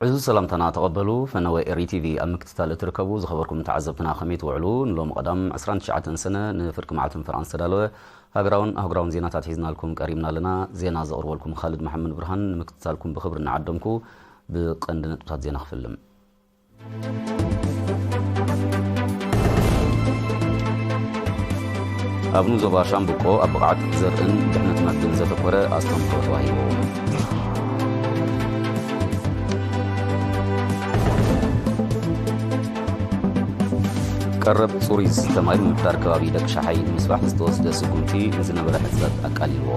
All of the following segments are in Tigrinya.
ዕዙዝ ሰላምታና ተቐበሉ። ፈነወ ኤሪ ቲቪ ኣብ ምክትታል እትርከቡ ዝኸበርኩም ተዓዘብትና ከመይ ትውዕሉ? ንሎም ቀዳም ዕስራን ትሽዓተን ሰነ ንፍርቂ መዓልትን ፈርቓን ዝተዳለወ ሃገራውን ኣህጉራውን ዜናታት ሒዝናልኩም ቀሪብና ኣለና። ዜና ዘቕርበልኩም ካልድ መሓመድ ብርሃን። ንምክትታልኩም ብኽብሪ እናዓደምኩ ብቐንዲ ነጥብታት ዜና ክፍልም። ኣብ ንዞባ ሻምብቆ ኣብ ብቕዓት ዘርእን ድሕነት መግብን ዘተኮረ ኣስተምህሮ ተዋሂቡ። ቀረብ ጽሩይ ዝስተ ማይ ምምሕዳር ከባቢ ደቂ ሻሓይ ንምስፋሕ ዝተወስደ ስጉምቲ ንዝነበረ ሕጽረት ኣቃሊልዎ።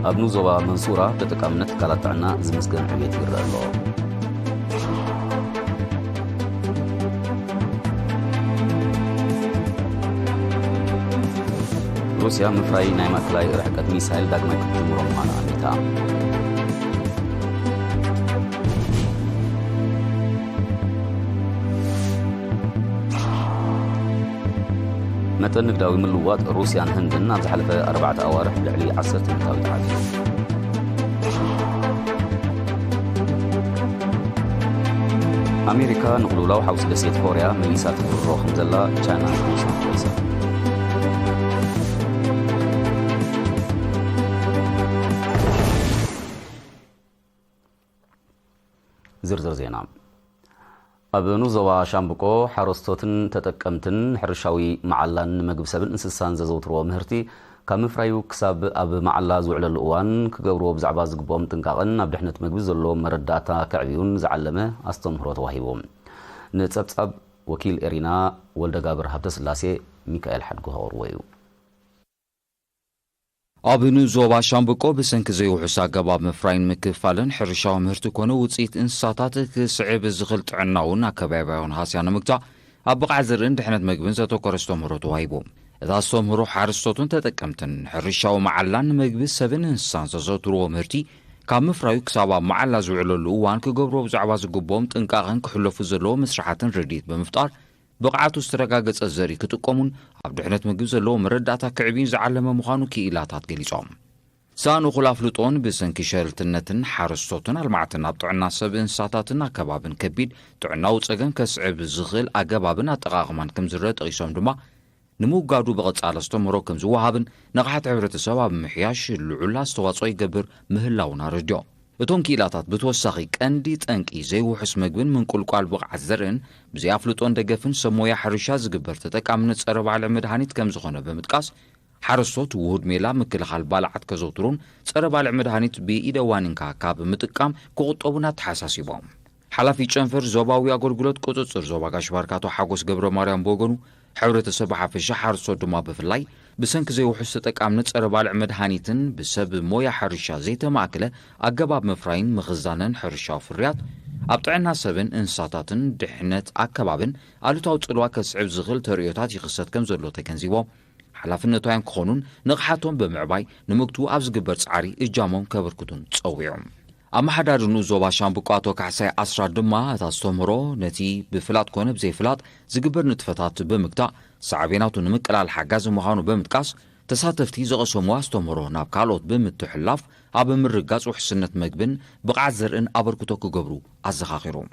ኣብ ንዞባ መንሱራ ተጠቃምነት ትካላት ጥዕና ዝምስገን ዕቤት ይረአ ኣሎ። ሩስያ ምፍራይ ናይ ማእከላይ ርሕቀት ሚሳይል ዳግማይ ክትጅምሮ ምዃና ኣሚታ። መጠን ንግዳዊ ምልውዋጥ ሩስያን ህንድን ኣብ ዝሓለፈ ኣርባዕተ ኣዋርሕ ብልዕሊ ዓሰርተ ሚእታዊት ዓብዩ። ኣሜሪካ ንቕልውላው ሓውሲ ደሴት ኮርያ መሊሳ ትብርሮ ከም ዘላ ቻይና ሩስያን ገሊጸን። ዝርዝር ዜና። ኣብ ንዞባ ሻምብቆ ሓረስቶትን ተጠቀምትን ሕርሻዊ መዓላን ንመግቢ ሰብን እንስሳን ዘዘውትርዎ ምህርቲ ካብ ምፍራዩ ክሳብ ኣብ መዓላ ዝውዕለሉ እዋን ክገብርዎ ብዛዕባ ዝግብኦም ጥንቃቐን ኣብ ድሕነት መግቢ ዘለዎም መረዳእታ ከዕብዩን ዝዓለመ ኣስተምህሮ ተዋሂቡ። ንጸብጻብ ወኪል ኤሪና ወልደጋብር ሃብተስላሴ ሚካኤል ሓድጉ ከቕርቦ እዩ። ኣብ ንዞባ ሻምብቆ ብሰንኪ ዘይውሑስ ኣገባብ ምፍራይን ምክፋልን ሕርሻዊ ምህርቲ ኮነ ውፅኢት እንስሳታት ክስዕብ ዝኽእል ጥዕናውን ኣከባቢያውን ሃስያ ንምግታእ ኣብ ብቕዓት ዘርእን ድሕነት መግብን ዘተኮረ ኣስተምህሮ ተዋሂቡ። እቲ ኣስተምህሮ ሓረስቶትን ተጠቀምትን ሕርሻዊ መዓላን ንመግቢ ሰብን እንስሳን ዘዘውትርዎ ምህርቲ ካብ ምፍራዩ ክሳብ ኣብ መዓላ ዝውዕለሉ እዋን ክገብርዎ ብዛዕባ ዝግብኦም ጥንቃቐን ክሕለፉ ዘለዎ መስርሓትን ርድኢት ብምፍጣር ብቕዓቱ ዝተረጋገጸ ዘርኢ ክጥቀሙን ኣብ ድሕነት ምግቢ ዘለዎ መረዳእታ ክዕብዩን ዝዓለመ ምዃኑ ክኢላታት ገሊጾም። ዝሰኣኑ እኹል ኣፍልጦን ብሰንኪ ሸለልትነትን ሓረስቶትን ኣልማዕትን ኣብ ጥዕና ሰብ እንስሳታትን ኣከባብን ከቢድ ጥዕናዊ ጸገም ከስዕብ ዝኽእል ኣገባብን ኣጠቓቕማን ከም ዝረአ ጠቒሶም ድማ ንምውጋዱ ብቐጻሊ ኣስተምህሮ ከም ዝወሃብን ንቕሓት ሕብረተሰብ ኣብ ምምሕያሽ ልዑል ኣስተዋጽኦ ይገብር ምህላውን ኣረዲኦም። እቶም ክኢላታት ብተወሳኺ ቀንዲ ጠንቂ ዘይውሑስ መግብን ምንቁልቋል ብቕዓት ዘርእን ብዘይ ኣፍልጦን ደገፍን ሰብ ሞያ ሕርሻ ዝግበር ተጠቃምነት ጸረ ባልዕ መድሃኒት ከም ዝኾነ ብምጥቃስ ሓረስቶት ውሁድ ሜላ ምክልኻል ባልዓት ከዘውትሩን ጸረ ባልዕ መድሃኒት ብኢደ ዋኒንካ ካብ ምጥቃም ክቑጠቡን ኣተሓሳሲቦም። ሓላፊ ጨንፈር ዞባዊ ኣገልግሎት ቁጽጽር ዞባ ጋሽ ባርካ ኣቶ ሓጎስ ገብረ ማርያም ብወገኑ ሕብረተሰብ ብሓፈሻ ሓረስቶት ድማ ብፍላይ ብሰንኪ ዘይውሑስ ተጠቃምነት ጸረ ባልዕ መድሃኒትን ብሰብ ሞያ ሕርሻ ዘይተማእከለ ኣገባብ ምፍራይን ምኽዛንን ሕርሻዊ ፍርያት ኣብ ጥዕና ሰብን እንስሳታትን ድሕነት ኣከባብን ኣሉታዊ ጽልዋ ከስዕብ ዝኽእል ተርእዮታት ይኽሰት ከም ዘሎ ተገንዚቦም ሓላፍነታውያን ክኾኑን ንቕሓቶም ብምዕባይ ንምግቱ ኣብ ዝግበር ጻዕሪ እጃሞም ከበርክቱን ጸዊዖም። ኣመሓዳሪ ንኡስ ዞባ ሻምብቆ ኣቶ ካሕሳይ ኣስራት ድማ እቲ ኣስተምህሮ ነቲ ብፍላጥ ኮነ ብዘይፍላጥ ዝግበር ንጥፈታት ብምግታእ ሳዕቤናቱ ንምቅላል ሓጋዚ ምዃኑ ብምጥቃስ ተሳተፍቲ ዝቐሰምዎ ኣስተምህሮ ናብ ካልኦት ብምትሕልላፍ ኣብ ምርግጋጽ ውሕስነት መግብን ብቕዓት ዘርእን ኣበርክቶ ክገብሩ ኣዘኻኺሮም።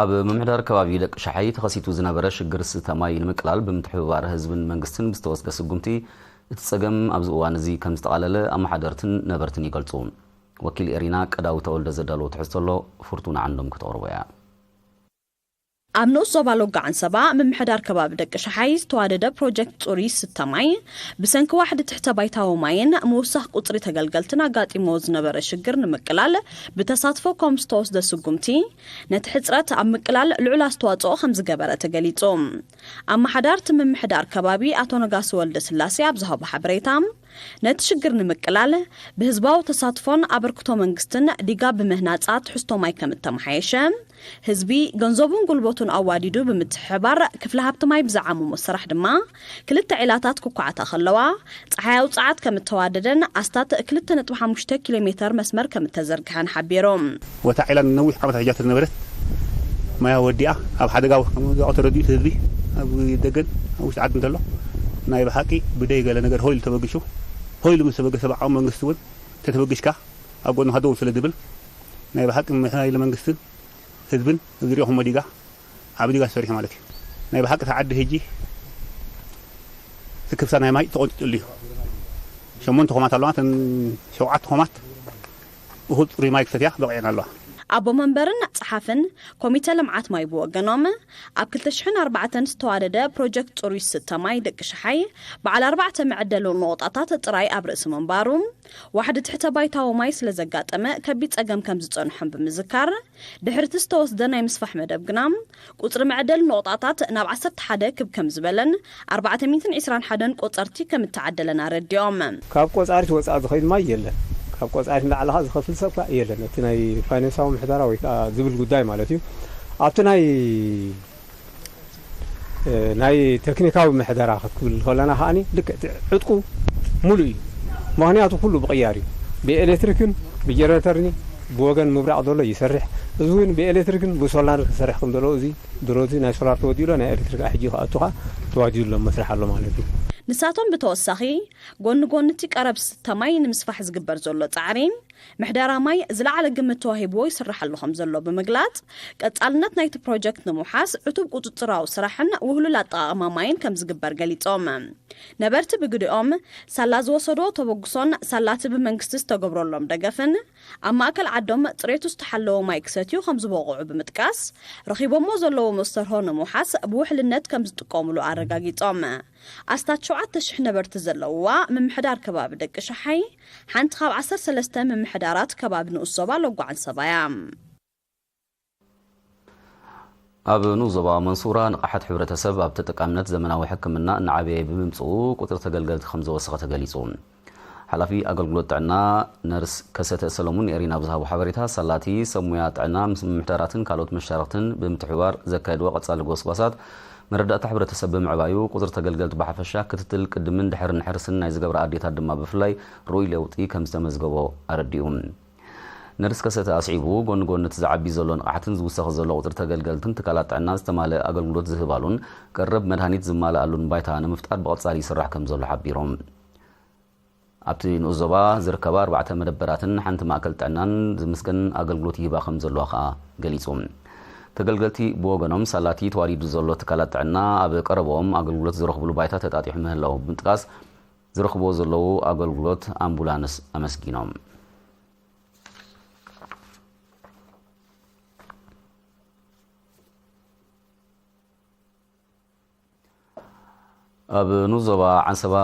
ኣብ ምምሕዳር ከባቢ ደቂ ሻሓይ ተኸሲቱ ዝነበረ ሽግር ዝስተ ማይ ንምቅላል ብምትሕብባር ህዝብን መንግስትን ብዝተወስደ ስጉምቲ እቲ ጸገም ኣብዚ እዋን እዚ ከም ዝተቓለለ ኣመሓደርትን ነበርትን ይገልጹ። ወኪል ኤሪና ቀዳዊ ተወልደ ዘዳለዎ ትሕዝቶ ኣሎ፣ ፍርቱና ዓንዶም ከተቕርቦ እያ። ኣብ ንኡስ ዞባ ሎጋ ዓንሰባ ምምሕዳር ከባቢ ደቂ ሻሓይ ዝተዋደደ ፕሮጀክት ጽሩይ ዝስተ ማይ ብሰንኪ ዋሕዲ ትሕተ ባይታዊ ማይን ምውሳኽ ቁጽሪ ተገልገልትን ኣጋጢምዎ ዝነበረ ሽግር ንምቅላል ብተሳትፎ ኮም ዝተወስደ ስጉምቲ ነቲ ሕጽረት ኣብ ምቅላል ልዑል ኣስተዋጽኦ ከም ዝገበረ ተገሊጹ። ኣመሓዳርቲ ምምሕዳር ከባቢ ኣቶ ነጋሲ ወልደ ስላሴ ኣብ ዝሃቦ ሓበሬታ ነቲ ሽግር ንምቅላል ብህዝባዊ ተሳትፎን ኣበርክቶ መንግስትን ዲጋ ብምህናጻ ትሕዝቶ ማይ ከም እተመሓየሸ ህዝቢ ገንዘቡን ጉልበቱን ኣዋዲዱ ብምትሕብባር ክፍሊ ሃብቲ ማይ ብዝዓመሞ ስራሕ ድማ ክልተ ዒላታት ክኳዕታ ከለዋ ጸሓያዊ ጸዓት ከም እተዋደደን ኣስታት ክልተ ነጥቢ ሓሙሽተ ኪሎ ሜተር መስመር ከም እተዘርግሐን ሓቢሮም። ወታ ዒላ ነዊሕ ዓመታት ሒጃቶ ዝነበረት ማያ ወዲኣ ኣብ ሓደጋ ከም ዝወደቐ ተረዲኡ እቲ ህዝቢ ኣብ ደገን ኣብ ውሽጢ ዓድን ዘሎ ናይ ብሓቂ ብደይ ገለ ነገር ሆይሉ ተበግሹ፣ ሆይሉ ምስ ተበገሰ ብዓቕሚ መንግስቲ እውን ተተበግሽካ ኣብ ጎንኻ ደው ስለ ዝብል ናይ ብሓቂ ምምሕዳር ኢለ መንግስትን ህዝብን እዚ ሪኢኹሞ ዲጋ ዓቢ ዲጋ ሰሪሑ ማለት እዩ። ናይ ብሓቂ እቲ ዓዲ ሕጂ ስክፍታ ናይ ማይ ተቖንጢጥሉ እዩ። ሸሞንተ ኮማት ኣለዋ። እተን ሸውዓተ ኮማት እኹል ጽሩይ ማይ ክሰትያ በቒዐን ኣለዋ። ኣቦ መንበርን ጸሓፍን ኮሚተ ልምዓት ማይ ብወገኖም፣ ኣብ ክልተ ሽሕን ኣርባዕተን ዝተዋደደ ፕሮጀክት ጽሩይ ዝስተ ማይ ደቂ ሸሓይ በዓል ኣርባዕተ መዐደሊ ነቑጣታት ጥራይ ኣብ ርእሲ ምንባሩ፣ ዋሕዲ ትሕተ ባይታዊ ማይ ስለ ዘጋጠመ ከቢድ ጸገም ከም ዝጸንሖም ብምዝካር፣ ድሕሪ እቲ ዝተወስደ ናይ ምስፋሕ መደብ ግና፣ ቁጽሪ መዐደሊ ነቑጣታት ናብ ዓሰርተ ሓደ ክብ ከም ዝበለን ኣርባዕተ ሚእትን ዕስራን ሓደን ቆጸርቲ ከም እተዓደለን ኣረዲኦም። ካብ ቆጻሪት ወጻኢ ዝኸይድ ማይ የለን። ካብ ቆጻሪት ንላዕሊ ኸዓ ዝኸፍል ሰብ ከኣ የለን። እቲ ናይ ፋይናንሳዊ ምሕደራ ወይ ከኣ ዝብል ጉዳይ ማለት እዩ። ኣብቲ ናይ፣ እ፣ ናይ ቴክኒካዊ ምሕደራ ክትብል ከለና ከኣኒ ልክዕ እቲ ዕጥቁ ሙሉእ እዩ። ምኽንያቱ ኩሉ ብቕያር እዩ። ብኤሌክትሪክን ብጀነሬተርን ብወገን ምብራቕ ዘሎ ይሰርሕ። እዚ እውን ብኤሌክትሪክን ብሶላር ክሰርሕ ከም ዘለዎ እዚ ድሮ እዚ ናይ ሶላር ተወዲኡ ኣሎ፣ ናይ ኤሌክትሪክ ሕጂ ክኣቱ ከኣ ተዋዲኡ ኣሎ፣ መስርሕ ኣሎ ማለት እዩ። ንሳቶም ብተወሳኺ፣ ጎኒ ጎኒ እቲ ቀረብ ዝስተ ማይ ንምስፋሕ ዝግበር ዘሎ ጻዕሪ፣ ምሕደራ ማይ ዝለዓለ ግምት ተዋሂብዎ ይስራሕ ኣሎ ከም ዘሎ ብምግላጽ፣ ቀጻልነት ናይቲ ፕሮጀክት ንምውሓስ ዕቱብ ቁጽጽራዊ ስራሕን ውህሉል ኣጠቓቕማ ማይን ከም ዝግበር ገሊጾም። ነበርቲ ብግዲኦም፣ ሳላ ዝወሰድዎ ተበግሶን ሳላ እቲ ብመንግስቲ ዝተገብረሎም ደገፍን፣ ኣብ ማእከል ዓዶም ጽሬቱ ዝተሓለወ ማይ ክሰትዩ ከም ዝበቕዑ ብምጥቃስ፣ ረኺቦሞ ዘለዉ መስተርሆ ንምውሓስ ብውሕልነት ከም ዝጥቀሙሉ ኣረጋጊጾም። ኣስታት ሸውዓተ ሽሕ ነበርቲ ዘለውዋ ምምሕዳር ከባቢ ደቂ ሸሓይ፣ ሓንቲ ካብ ዓሰርተ ሰለስተ ምምሕዳራት ከባቢ ንኡስ ዞባ ሎጓ ዓንሰባ እያ። ኣብ ንኡስ ዞባ መንሱራ ንቕሓት ሕብረተሰብ ኣብ ተጠቃምነት ዘመናዊ ሕክምና እናዓበየ ብምምፅኡ ቁፅሪ ተገልገልቲ ከም ዘወሰኸ ተገሊፁ። ሓላፊ ኣገልግሎት ጥዕና ነርስ ከሰተ ሰለሙን ኤሪና ብዝሃቦ ሓበሬታ፣ ሳላቲ ሰብ ሙያ ጥዕና ምስ ምምሕዳራትን ካልኦት መሻርኽትን ብምትሕብባር ዘካየድዎ ቀፃሊ ጎስጓሳት መረዳእታ ሕብረተሰብ ብምዕባዩ ቁፅሪ ተገልገልቲ ብሓፈሻ ክትትል ቅድምን ድሕርን ሕርስን ናይ ዝገብራ ኣዴታት ድማ ብፍላይ ርኡይ ለውጢ ከም ዝተመዝገቦ ኣረዲኡ። ነርስ ከሰተ ኣስዒቡ፣ ጎኒ ጎኒ እቲ ዝዓቢ ዘሎ ንቕሓትን ዝውሰኽ ዘሎ ቁፅሪ ተገልገልትን ትካላት ጥዕና ዝተማልአ ኣገልግሎት ዝህባሉን ቀረብ መድሃኒት ዝማልኣሉን ባይታ ንምፍጣር ብቐፃሊ ይስራሕ ከም ዘሎ ሓቢሮም። ኣብቲ ንኡስ ዞባ ዝርከባ ኣርባዕተ መደበራትን ሓንቲ ማእከል ጥዕናን ዝምስገን ኣገልግሎት ይህባ ከም ዘለዋ ከኣ ገሊጹ። ተገልገልቲ ብወገኖም ሳላቲ ተዋዲዱ ዘሎ ትካላት ጥዕና ኣብ ቀረብኦም ኣገልግሎት ዝረኽብሉ ባይታ ተጣጢሑ ምህላዉ ብምጥቃስ፣ ዝረኽብዎ ዘለዉ ኣገልግሎት ኣምቡላንስ ኣመስጊኖም። ኣብ ንኡስ ዞባ ዓንሰባ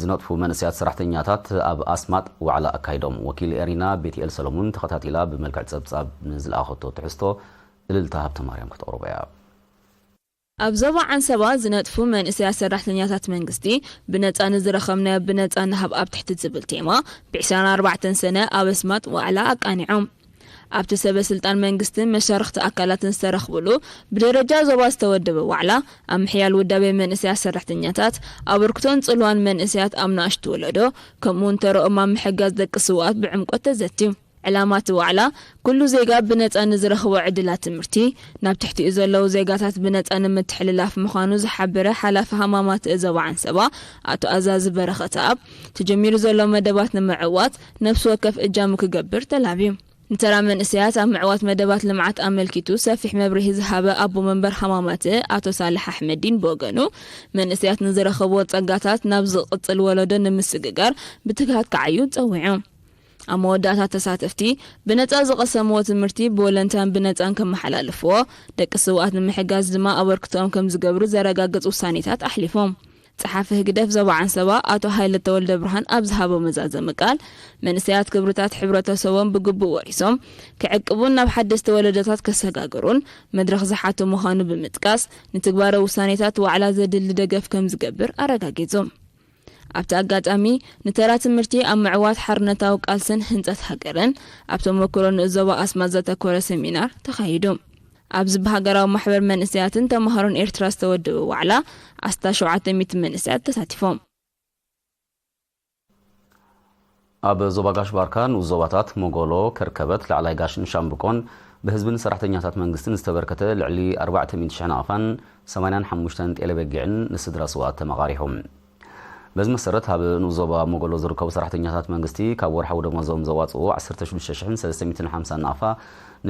ዝነጥፉ መንእሰያት ሰራሕተኛታት ኣብ ኣስማጥ ዋዕላ ኣካይዶም። ወኪል ኤሪና ቤትኤል ሰሎሙን ተኸታቲላ ብመልክዕ ጸብጻብ ንዝለኣኸቶ ትሕዝቶ እልልታ ሃብተማርያም ክተቕርቦ እያ። ኣብ ዞባ ዓንሰባ ዝነጥፉ መንእሰያት ሰራሕተኛታት መንግስቲ ብነጻ ንዝረኸብናዮ ብነጻ ንሃብ ኣብ ትሕቲ ዝብል ቴማ ብ ዕስራን ኣርባዕተን ሰነ ኣብ ኣስማጥ ዋዕላ ኣቃኒዖም። ኣብቲ ሰበ ስልጣን መንግስትን መሻርኽቲ ኣካላትን ዝተረኽብሉ ብደረጃ ዞባ ዝተወደበ ዋዕላ፣ ኣብ ምሕያል ውዳቤ መንእሰያት ሰራሕተኛታት፣ ኣበርክቶን ጽልዋን መንእሰያት ኣብ ንኣሽቱ ወለዶ፣ ከምኡውን ተረኦም ኣብ ምሕጋዝ ደቂ ስውኣት ብዕምቆት ተዘትዩ። ዕላማ እቲ ዋዕላ፣ ኩሉ ዜጋ ብነጻ ንዝረኽቦ ዕድላት ትምህርቲ፣ ናብ ትሕቲኡ ዘለዉ ዜጋታት ብነጻ ንምትሕልላፍ ምዃኑ ዝሓበረ ሓላፊ ሃማማት ዞባ ዓንሰባ ኣቶ ኣዛዚ በረኸተኣብ፣ ተጀሚሩ ዘሎ መደባት ንምዕዋት ነፍሲ ወከፍ እጃሙ ክገብር ተላብዩ። ንተራ መንእሰያት ኣብ ምዕዋት መደባት ልምዓት ኣመልኪቱ ሰፊሕ መብርሂ ዝሃበ ኣቦ መንበር ሃማማት ኣቶ ሳልሕ ኣሕመዲን ብወገኑ፣ መንእሰያት ንዝረኸብዎ ጸጋታት ናብ ዝቕጽል ወለዶ ንምስግጋር ብትግሃት ክዓዩ ጸዊዑ። ኣብ መወዳእታ ተሳተፍቲ ብነጻ ዝቐሰምዎ ትምህርቲ ብወለንታን ብነጻን ከመሓላልፍዎ፣ ደቂ ስውኣት ንምሕጋዝ ድማ ኣበርክቶኦም ከም ዝገብሩ ዘረጋግጽ ውሳኔታት ኣሕሊፎም። ጸሓፊ ህግደፍ ዞባ ዓንሰባ ኣቶ ሃይለ ተወልደ ብርሃን ኣብ ዝሃቦ መዛዘሚ ቃል፣ መንእሰያት ክብርታት ሕብረተሰቦም ብግቡእ ወሪሶም ክዕቅቡን ናብ ሓደስቲ ወለዶታት ከሰጋግሩን መድረኽ ዝሓቱ ምዃኑ ብምጥቃስ፣ ንትግባረ ውሳኔታት ዋዕላ ዘድሊ ደገፍ ከም ዝገብር ኣረጋጊጹ። ኣብቲ ኣጋጣሚ፣ ንተራ ትምህርቲ ኣብ ምዕዋት ሓርነታዊ ቃልስን ህንጸት ሃገርን ኣብ ተመክሮ ንኡስ ዞባ ኣስማጥ ዘተኮረ ሰሚናር ተኻይዱ። ኣብዚ ብሃገራዊ ማሕበር መንእሰያትን ተማሃሮን ኤርትራ ዝተወደበ ዋዕላ ኣስታት ሸውዓተ ሚእቲ መንእሰያት ተሳቲፎም። ኣብ ዞባ ጋሽ ባርካ ንኡስ ዞባታት ሞጎሎ፣ ከርከበት፣ ላዕላይ ጋሽን ሻምብቆን ብህዝብን ሰራሕተኛታት መንግስትን ዝተበርከተ ልዕሊ ኣርባዕተ ሚእቲ ሽሕ ናቕፋን ሰማንያን ሓሙሽተን ጤለ በጊዕን ንስድራ ስውኣት ተመቓሪሑ። በዚ መሰረት፣ ኣብ ንኡስ ዞባ ሞጎሎ ዝርከቡ ሰራሕተኛታት መንግስቲ ካብ ወርሓዊ ደሞዞም ዘዋፅኡ ዓሰርተ ሽዱሽተ ሽሕን ሰለስተ ሚእትን ሓምሳን ናቕፋ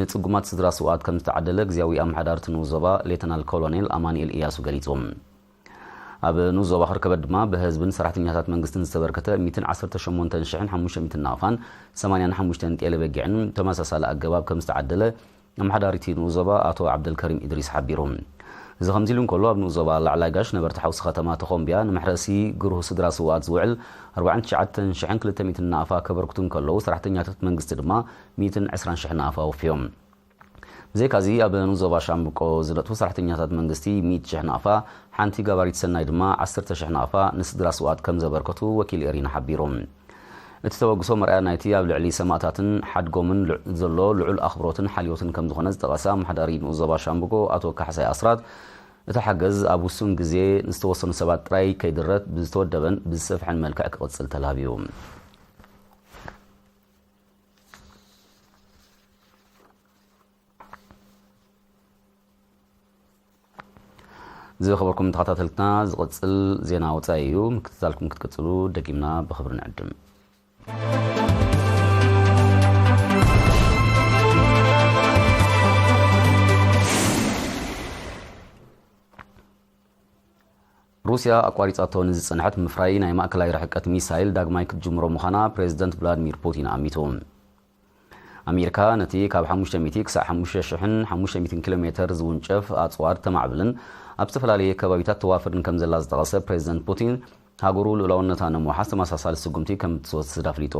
ንፅጉማት ስድራ ስውኣት ከም ዝተዓደለ ግዝያዊ ኣመሓዳሪ እቲ ንኡስ ዞባ ሌተናል ኮሎኔል ኣማኑኤል ኢያሱ ገሊፁ። ኣብ ንኡስ ዞባ ከርከበት ድማ ብህዝብን ሰራሕተኛታት መንግስትን ዝተበርከተ ሚእትን ዓሰርተ ሸሞንተን ሽሕን ሓሙሽተ ሚእትን ናቕፋን ሰማንያን ሓሙሽተን ጤለ በጊዕን ተመሳሳሊ ኣገባብ ከም ዝተዓደለ ኣመሓዳሪ እቲ ንኡስ ዞባ ኣቶ ዓብደልከሪም ኢድሪስ ሓቢሩ። እዚ ከምዚ ኢሉ እንከሎ፣ ኣብ ንኡስ ዞባ ላዕላይ ጋሽ ነበርቲ ሓውሲ ከተማ ተኾምቢያ ንመሕረሲ ግሩህ ስድራ ስውኣት ዝውዕል ኣርባዓን ትሽዓተን ሽሕን ክልተ ሚእትን ናቕፋ ከበርክቱ እንከለዉ፣ ሰራሕተኛታት መንግስቲ ድማ ሚእትን ዕስራን ሽሕ ናቕፋ ወፍዮም። ብዘይካዚ፣ ኣብ ንኡስ ዞባ ሻምብቆ ዝነጥፉ ሰራሕተኛታት መንግስቲ ሚእቲ ሽሕ ናቕፋ፣ ሓንቲ ገባሪት ሰናይ ድማ ዓሰርተ ሽሕ ናቕፋ ንስድራ ስውኣት ከም ዘበርከቱ ወኪል ኤሪና ሓቢሩ። እቲ ተበግሶ መርኣያ ናይቲ ኣብ ልዕሊ ሰማእታትን ሓድጎምን ልዕ-፣ ዘሎ ልዑል ኣኽብሮትን ሓልዮትን ከም ዝኾነ ዝጠቐሰ ኣመሓዳሪ ንኡስ ዞባ ሻምብቆ ኣቶ ካሕሳይ ኣስራት፣ እቲ ሓገዝ ኣብ ውሱን ግዜ ንዝተወሰኑ ሰባት ጥራይ ከይድረት ብዝተወደበን ብዝሰፍሐን መልክዕ ክቕጽል ተላብዩ። ዝኸበርኩም ተኸታተልትና፣ ዝቕጽል ዜና ወጻኢ እዩ። ምክትታልኩም ክትቅጽሉ ደጊምና ብኽብሪ ንዕድም። ሩስያ ኣቋሪጻቶ ንዝጸንሐት ምፍራይ ናይ ማእከላይ ርሕቀት ሚሳይል ዳግማይ ክትጅምሮ ምዃና ፕሬዝደንት ቭላድሚር ፑቲን ኣሚቱ። ኣሜሪካ ነቲ ካብ ሓሙሽተ ሚእቲ ክሳብ ሓሙሽተ ሽሕን ሓሙሽተ ሚእትን ኪሎ ሜተር ዝውንጨፍ ኣጽዋር ተማዕብልን ኣብ ዝተፈላለየ ከባቢታት ተዋፍርን ከም ዘላ ዝጠቐሰ ፕሬዝደንት ፑቲን፣ ሃገሩ ልኡላውነታ ንምውሓስ ተመሳሳሊ ስጉምቲ ከም እትወስድ ኣፍሊጡ።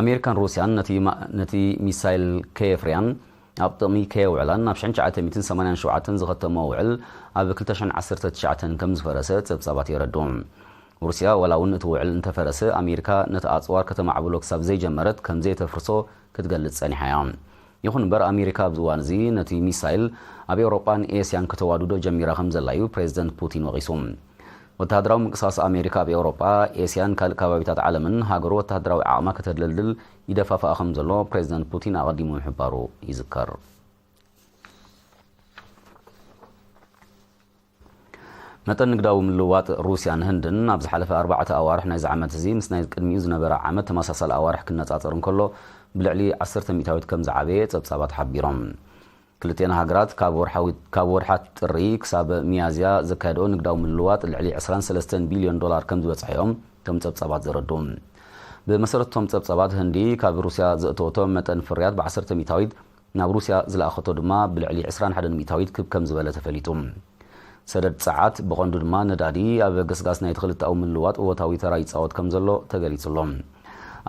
ኣሜሪካን ሩስያን ነቲ ማ-፣ ነቲ ሚሳይል ከየፍርያን ኣብ ጥቕሚ ከየውዕላን ናብ ሽሕን ትሽዓተ ሚእትን ሰማንያን ሸውዓተን ዝኸተሞ ውዕል ኣብ ክልተ ሽሕን ዓሰርተ ትሽዓተን ከም ዝፈረሰ ጸብጻባት የረድኡ። ሩስያ ዋላ እውን እቲ ውዕል እንተፈረሰ፣ ኣሜሪካ ነቲ ኣጽዋር ከተማዕብሎ ክሳብ ዘይጀመረት ከም ዘየተፍርሶ ክትገልጽ ጸኒሓ እያ። ይኹን እምበር፣ ኣሜሪካ ኣብዚ እዋን እዚ ነቲ ሚሳይል ኣብ ኤውሮጳን ኤስያን ከተዋድዶ ጀሚራ ከም ዘላ እዩ ፕሬዝደንት ፑቲን ወቒሱ። ወተሃደራዊ ምንቅስቓስ ኣሜሪካ ኣብ ኤውሮጳ፣ ኤስያን ካልእ ከባቢታት ዓለምን ሃገሩ ወተሃደራዊ ዓቕማ ከተደልድል ይደፋፍኣ ከም ዘሎ ፕሬዝደንት ፑቲን ኣቐዲሙ ምሕባሩ ይዝከር። መጠን ንግዳዊ ምልውዋጥ ሩስያን ህንድን ኣብ ዝሓለፈ ኣርባዕተ ኣዋርሕ ናይዚ ዓመት እዚ ምስ ናይ ቅድሚኡ ዝነበረ ዓመት ተመሳሳሊ ኣዋርሕ ክነጻጸር እንከሎ ብልዕሊ ዓሰርተ ሚእታዊት ከም ዝዓበየ ጸብጻባት ሓቢሮም። ክልቴን ሃገራት ካብ ወርሓዊ-፣ ካብ ወርሓት ጥሪ ክሳብ ሚያዝያ ዘካየድኦ ንግዳዊ ምልውዋጥ ልዕሊ ዕስራን ሰለስተን ቢልዮን ዶላር ከም ዝበጽሐ እዮም እቶም ጸብጻባት ዘረድኡ። ብመሰረት እቶም ጸብጻባት፣ ህንዲ ካብ ሩስያ ዘእተወቶ መጠን ፍርያት ብዓሰርተ ሚእታዊት ናብ ሩስያ ዝለኣኸቶ ድማ ብልዕሊ ዕስራን ሓደን ሚእታዊት ክብ ከም ዝበለ ተፈሊጡ። ሰደድ ጸዓት፣ ብቐንዱ ድማ ነዳዲ፣ ኣብ ገስጋስ ናይቲ ክልተኣዊ ምልውዋጥ እወታዊ ተራ ይጻወት ከም ዘሎ ተገሊጹ ኣሎ።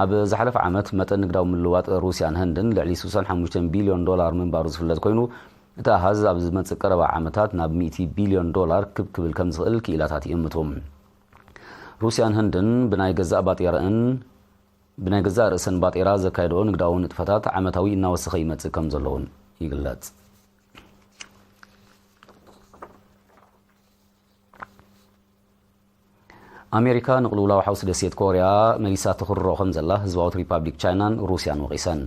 ኣብ ዝሓለፈ ዓመት መጠን ንግዳዊ ምልውዋጥ ሩስያን ህንድን ልዕሊ ስሳን ሓሙሽተን ቢልዮን ዶላር ምንባሩ ዝፍለጥ ኮይኑ፣ እቲ ኣሃዝ ኣብ ዝመጽእ ቀረባ ዓመታት ናብ ሚእቲ ቢልዮን ዶላር ክብ ክብል ከም ዝኽእል ክኢላታት ይእምቱ። ሩስያን ህንድን ብናይ ገዛእ ባጤራእን ብናይ ገዛእ ርእሰን ባጤራ ዘካየድኦ ንግዳዊ ንጥፈታት ዓመታዊ እናወሰኸ ይመጽእ ከም ዘሎ እውን ይግለጽ። ኣሜሪካ ንቕልውላው ሓውሲ ደሴት ኮርያ መሊሳ ትኽርሮ ከም ዘላ ህዝባዊት ሪፓብሊክ ቻይናን ሩስያን ወቒሰን።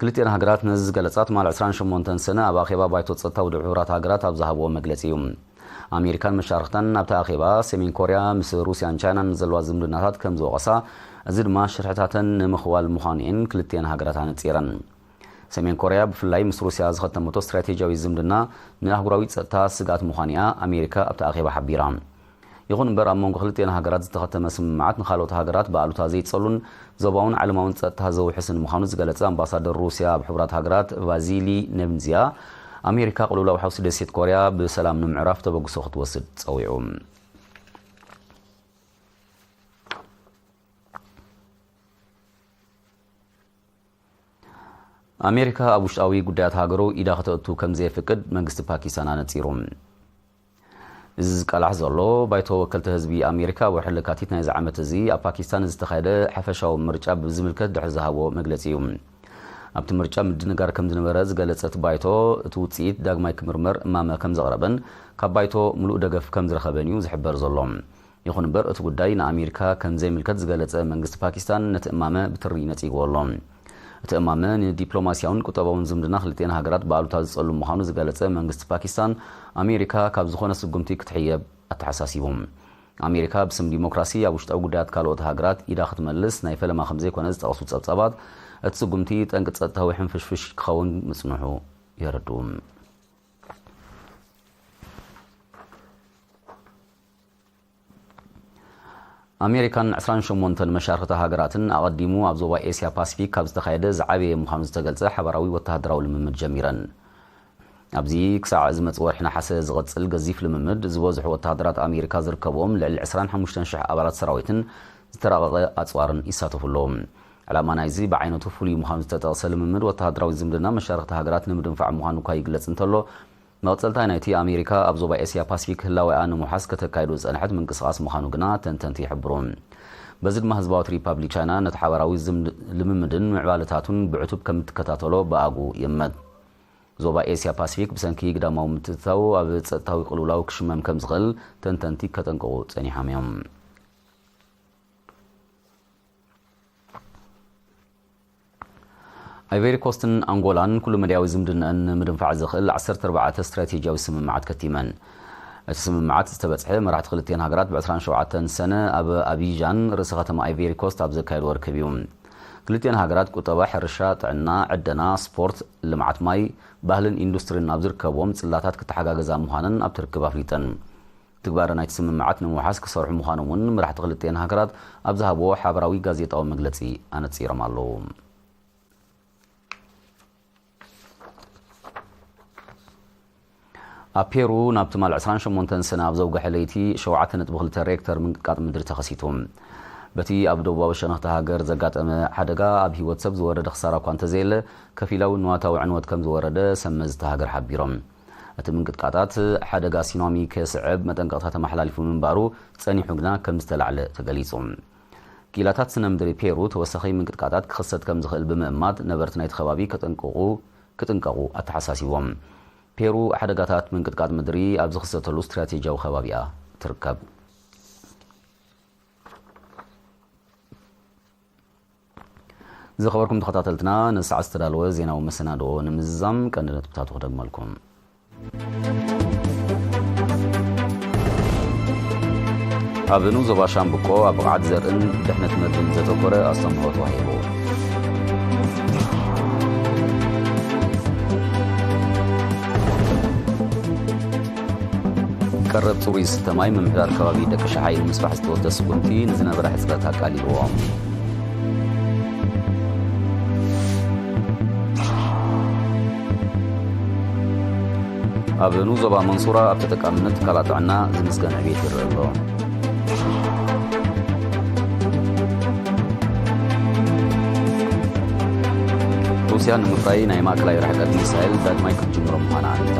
ክልቲኤን ሃገራት ነዚ ዝገለጻ ትማል ዕስራን ሸሞንተን ሰነ ኣብ ኣኼባ ባይቶ ጸጥታ ውድብ ሕቡራት ሃገራት ኣብ ዝሃብዎ መግለጺ እዩ። ኣሜሪካን መሻርኽታን ኣብቲ ኣኼባ ሰሜን ኮርያ ምስ ሩስያን ቻይናን ዘለዋ ዝምድናታት ከም ዝወቐሳ፣ እዚ ድማ ሽርሕታተን ንምኽዋል ምዃኑ እየን ክልቲኤን ሃገራት ኣነጺረን። ሰሜን ኮርያ ብፍላይ ምስ ሩስያ ዝኸተመቶ ስትራቴጂያዊ ዝምድና ንኣህጉራዊ ጸጥታ ስግኣት ምዃኑ እያ ኣሜሪካ ኣብቲ ኣኼባ ሓቢራ። ይኹን እምበር፣ ኣብ መንጎ ክልቲኤን ሃገራት ዝተኸተመ ስምምዓት ንኻልኦት ሃገራት ብኣሉታ ዘይጸሉን ዞባውን ዓለማውን ጸጥታ ዘውሕስን ምዃኑ ዝገለጸ ኣምባሳደር ሩስያ ኣብ ሕቡራት ሃገራት ቫዚሊ ኔብንዚያ፣ ኣሜሪካ ቅልውላው ሓውሲ ደሴት ኮርያ ብሰላም ንምዕራፍ ተበግሶ ክትወስድ ጸዊዑ። ኣሜሪካ ኣብ ውሽጣዊ ጉዳያት ሃገሩ ኢዳ ከተእቱ ከም ዘየፍቅድ መንግስቲ ፓኪስታን ኣነጺሩ። እዚ ዝቃላሕ ዘሎ ባይቶ ወከልቲ ህዝቢ ኣሜሪካ ወርሒ ለካቲት ናይዚ ዓመት እዚ ኣብ ፓኪስታን ዝተኻየደ ሓፈሻዊ ምርጫ ብዝምልከት ድሕሪ ዝሃቦ መግለጺ እዩ። ኣብቲ ምርጫ ምድንጋር ከም ዝነበረ ዝገለጸ እቲ ባይቶ፣ እቲ ውጽኢት ዳግማይ ክምርመር እማመ ከም ዘቕረበን ካብ ባይቶ ምሉእ ደገፍ ከም ዝረኸበን እዩ ዝሕበር ዘሎ። ይኹን እምበር፣ እቲ ጉዳይ ንኣሜሪካ ከም ዘይምልከት ዝገለጸ መንግስቲ ፓኪስታን፣ ነቲ እማመ ብትሪ ነጺግዎ ኣሎ። እቲ እማመ ንዲፕሎማስያውን ቁጠባውን ዝምድና ክልቲኤን ሃገራት ብኣሉታ ዝጸሉ ምዃኑ ዝገለጸ መንግስቲ ፓኪስታን፣ ኣሜሪካ ካብ ዝኾነ ስጉምቲ ክትሕየብ ኣተሓሳሲቡ። ኣሜሪካ ብስም ዲሞክራሲ ኣብ ውሽጣዊ ጉዳያት ካልኦት ሃገራት ኢዳ ክትመልስ ናይ ፈለማ ከም ዘይኮነ ዝጠቐሱ ጸብጻባት፣ እቲ ስጉምቲ ጠንቂ ጸጥታዊ ሕንፍሽፍሽ ክኸውን ምጽንሑ የረድኡ። ኣሜሪካን ዕስራን ሸሞንተን መሻርኽቲ ሃገራትን ኣቐዲሙ ኣብ ዞባ ኤስያ ፓሲፊክ ካብ ዝተኻየደ ዝዓበየ ምዃኑ ዝተገልጸ ሓባራዊ ወተሃደራዊ ልምምድ ጀሚረን። ኣብዚ ክሳዕ ዝመጽእ ወርሒ ነሓሰ ዝቐጽል ገዚፍ ልምምድ፣ ዝበዝሑ ወተሃደራት ኣሜሪካ ዝርከብዎም ልዕሊ ዕስራን ሓሙሽተን ሽሕ ኣባላት ሰራዊትን ዝተራቐቐ ኣጽዋርን ይሳተፉ ኣለዉ። ዕላማ ናይዚ ብዓይነቱ ፍሉይ ምዃኑ ዝተጠቕሰ ልምምድ፣ ወተሃደራዊ ዝምድና መሻርኽቲ ሃገራት ንምድንፋዕ ምዃኑ እኳ ይግለጽ እንተሎ፣ መቐጸልታ ናይቲ ኣሜሪካ ኣብ ዞባ ኤስያ ፓሲፊክ ህላዌኣ ንምውሓስ ከተካይዶ ዝጸንሐት ምንቅስቓስ ምዃኑ ግና ተንተንቲ ይሕብሩ። በዚ ድማ ህዝባዊት ሪፓብሊክ ቻይና ነቲ ሓባራዊ ዝምድ-፣ ልምምድን ምዕባለታቱን ብዕቱብ ከም እትከታተሎ ብኣግኡ ይእመት። ዞባ ኤስያ ፓሲፊክ ብሰንኪ ግዳማዊ ምትእትታው ኣብ ጸጥታዊ ቅልውላው ክሽመም ከም ዝኽእል ተንተንቲ ከጠንቅቑ ጸኒሖም እዮም። ኣይቨሪ ኮስትን ኣንጎላን ኩሉ መዳያዊ ዝምድናኣን ንምድንፋዕ ዘኽእል ዓሰርተ ኣርባዕተ ስትራቴጂያዊ ስምምዓት ከቲመን። እቲ ስምምዓት ዝተበጽሐ መራሕቲ ክልቲኤን ሃገራት ብዕስራን ሸውዓተን ሰነ ኣብ ኣቢጃን ርእሰ ከተማ ኣይቨሪ ኮስት ኣብ ዘካየድዎ ርክብ እዩ። ክልቲኤን ሃገራት ቁጠባ፣ ሕርሻ፣ ጥዕና፣ ዕደና፣ ስፖርት፣ ልምዓት ማይ፣ ባህልን ኢንዱስትሪን ኣብ ዝርከብዎም ጽላታት ክተሓጋገዛ ምዃነን ኣብቲ ርክብ ኣፍሊጠን። ትግባረ ናይቲ ስምምዓት ንምውሓስ ክሰርሑ ምዃኖም እውን መራሕቲ ክልቲኤን ሃገራት ኣብ ዝሃብዎ ሓበራዊ ጋዜጣዊ መግለጺ ኣነጺሮም ኣለዉ። ኣብ ፔሩ ናብ ትማል ዕስራን ሸሞንተን ሰነ ኣብ ዘውግሐ ለይቲ ሸውዓተ ነጥቢ ክልተ ሬክተር ምንቅጥቃጥ ምድሪ ተኸሲቱ። በቲ ኣብ ደቡባዊ ሸነኽቲ ሃገር ዘጋጠመ ሓደጋ ኣብ ህይወት ሰብ ዝወረደ ክሳራ እኳ እንተዘየለ፣ ከፊላዊ ንዋታዊ ዕንወት ከም ዝወረደ ሰብ መዚ እታ ሃገር ሓቢሮም። እቲ ምንቅጥቃጣት ሓደጋ ሲናሚ ከስዕብ መጠንቀቕታ ተመሓላሊፉ ምንባሩ ጸኒሑ ግና ከም ዝተላዕለ ተገሊጹ። ክኢላታት ስነ ምድሪ ፔሩ ተወሳኺ ምንቅጥቃጣት ክኽሰት ከም ዝኽእል ብምእማት ነበርቲ ናይቲ ከባቢ ከጠንቅቑ፣ ክጥንቀቑ ኣተሓሳሲቦም። ፔሩ ሓደጋታት ምንቅጥቃጥ ምድሪ ኣብ ዝኽሰተሉ ስትራቴጂያዊ ከባቢ እያ ትርከብ። ዝኸበርኩም ተኸታተልትና፣ ነዚ ሰዓት ዝተዳለወ ዜናዊ መሰናድኦ ንምዝዛም ቀንዲ ነጥብታቱ ክደግመልኩም። ኣብ ንኡስ ዞባ ሻምብቆ ኣብ ብቕዓት ዘርእን ድሕነት መግብን ዘተኮረ ኣስተምህሮ ተዋሂቡ። ቀረብ ጽሩይ ዝስተ ማይ፣ ምምሕዳር ከባቢ ደቂ ሸሓይ ንምስፋሕ ዝተወስደ ስጉምቲ ንዝነበረ ሕጽረት ኣቃሊልዎ። ኣብ ንኡስ ዞባ መንሱራ ኣብ ተጠቃምነት ትካላት ጥዕና ዝምስገን ዕቤት ይረአ ኣሎ። ሩስያ ንምፍራይ ናይ ማእከላይ ርሕቀት ሚሳይል ዳግማይ ክትጅምሮ ምዃና ኣሚታ።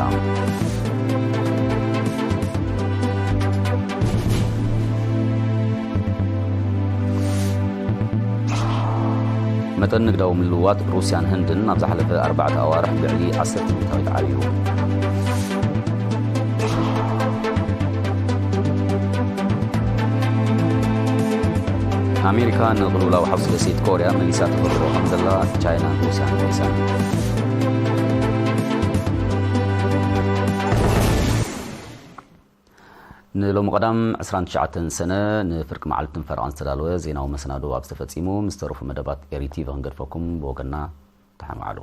መጠን ንግዳዊ ምልውዋጥ ሩስያን ህንድን ኣብ ዝሓለፈ ኣርባዕተ ኣዋርሕ ብልዕሊ ዓሰርተ ሚእታዊት ዓብዩ። ኣሜሪካ ንቕልውላው ሓውሲ ደሴት ኮርያ መሊሳ ተበርብሮ ከም ዘላ ቻይናን ሩስያን መሊሰን። ንሎሚ ቀዳም ዕስራን ትሽዓተን ሰነ ንፍርቂ መዓልትን ፈረቓን ዝተዳለወ ዜናዊ መሰናዶ ኣብዚ ተፈጺሙ። ምስ ተረፉ መደባት ኤሪ ቲቪ ክንገድፈኩም ብወገንና ተሓማዕሉ።